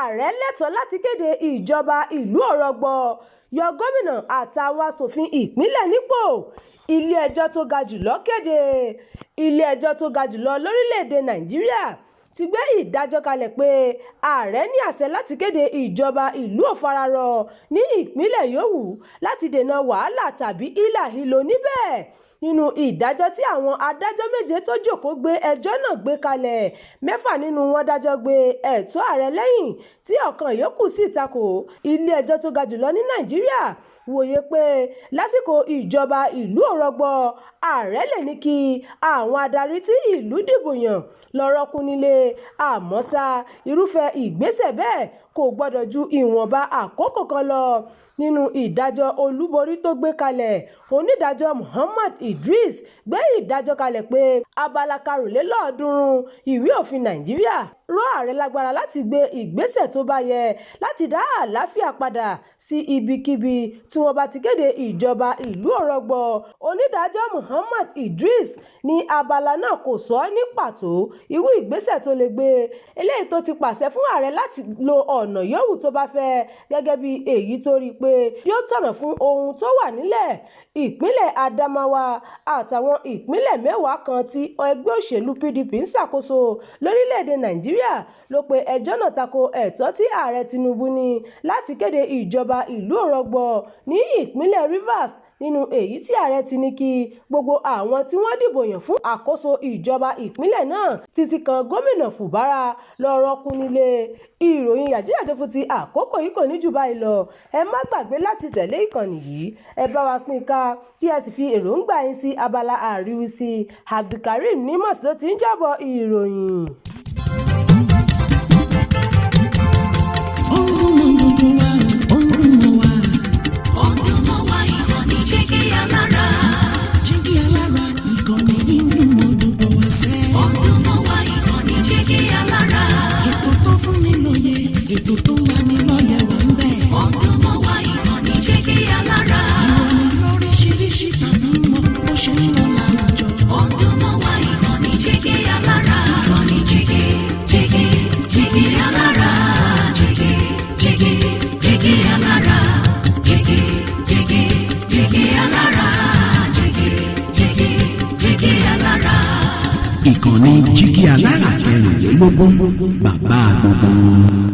Ààrẹ lẹ́tọ̀ọ́ láti kéde ìjọba ìlú ò rọgbọ, yọ gómìnà àtàwọn aṣòfin ìpínlẹ̀ nípò, Ilé-ẹjọ́ tó ga jù lọ kéde. Ilé-ẹjọ́ tó ga jù lọ lórílẹ̀-èdè Nàìjíríà ti gbé ìdájọ́ kalẹ̀ pé ààrẹ ní àṣẹ láti kéde ìjọba ìlú ò fararọ ní ìpínlẹ̀ yòówù láti dènà wàhálà tàbí hílàhílo níbẹ̀. Nínú ìdájọ́ tí àwọn adájọ́ méje tó jókòó gbé ẹjọ́ náà gbé kalẹ̀, mẹ́fà nínú wọn dájọ́ gbé ẹ̀tọ́ ààrẹ lẹ́yìn tí ọ̀kan yòókù sì ta ko. Ilé-ẹjọ́ tó ga jù lọ ní Nàìjíríà wòye pé lásìkò ìjọba ìlú ò rọgbọ, ààrẹ lè ní kí àwọn adarí tí ìlú dìbò yàn lọ́ọ́ rọ́ọ̀kùn nílé. Àmọ́ ṣá, irúfẹ́ ìgbésẹ̀ bẹ́ẹ̀ kò gbọdọ̀ ju ìwọ̀nba àkókò kan lọ. Nínú ìdájọ́ olúborí tó gbé kalẹ̀, onídàájọ́ Mohammed Idris gbé ìdájọ́ kalẹ̀ pé abala 325 ìwé òfin Nàìjíríà rọ ààrẹ lágbára láti gbé ìgbésẹ̀ tó bá yẹ láti dá àlàáfíà padà sí ibikíbi tí wọ́n bá ti kéde ìjọba ìlú ò rọgbọ. Onídàájọ́ Mohammed Idris ní abala náà kò sọ ní pàtó irú ìgbésẹ̀ tó lè gbé, eléyìí tó ti pàṣẹ fún ààrẹ láti lo ọ̀nà yòówù tó bá fẹ́ gẹ́gẹ́ bí èyí tó rí i pé yóò tọ̀nà fún ohun tó wà nílẹ̀. Ìpínlẹ̀ Adamawa àtàwọn ìpínlẹ̀ 10 kan tí ẹgbẹ́ òṣèlú PDP ń ṣàkóso lórílẹ̀-èdè Nàìjíríà ló pe ẹjọ́ náà tako ẹ̀tọ́ tí Ààrẹ Tinubu ní láti kéde ìjọba ìlú ò rọgbọ ní ìpínlẹ̀ Rivers, nínú èyí tí ààrẹ ti ní kí gbogbo àwọn tí wọ́n dìbò yàn fún àkóso ìjọba ìpínlẹ̀ náà títí kan Gómìnà Fubara lọ́ọ́ rọ́ọ̀kùn nílé. Ìròyìn yàjóyàjó fún ti àkókò yìí kò ní jù báyìí lọ. Ẹ má gbàgbé láti tẹ̀lé ìkànnì yìí, ẹ bá wa pín ká, kí ẹ sì fi èròǹgbà yín sí abala àríwísí. Abdulkareem Nimas ló ti ń jábọ̀ ìròyìn. Ó ń dún mọ́ gbogbo wa, ó ń dún mọ́ wa. Ó ń dún mọ́ wa, ìkànnì Jígí Alára. Jígí Alára, ìkànnì yìí ń dún mọ́ gbogbo wa sẹ́. Ó ń dún mọ́ wa, ìkànnì Jígí Alára. Ètò tó fún ni lóye, ètò tó ń lani lọ́yẹ̀ wà ń bẹ̀. Ó ń dún mọ́ wa, ìkànnì Jígí Alára. Ìròyìn lóríṣiríṣi tàbí mọ́ bó ṣe ń lọ láwùjọ. Ó ń dún mọ́ wa, ìkànnì Jígí Alára. Ìkànnì Jígí, Jígí, Jígí Alára. Jígí, Jígí, Jígí Alára. Jígí, Jígí, Jígí Alára. Jígí, Jígí, Jígí Alára. Ìkànnì Jígí Alára 24, bàbá gbogbo wọn.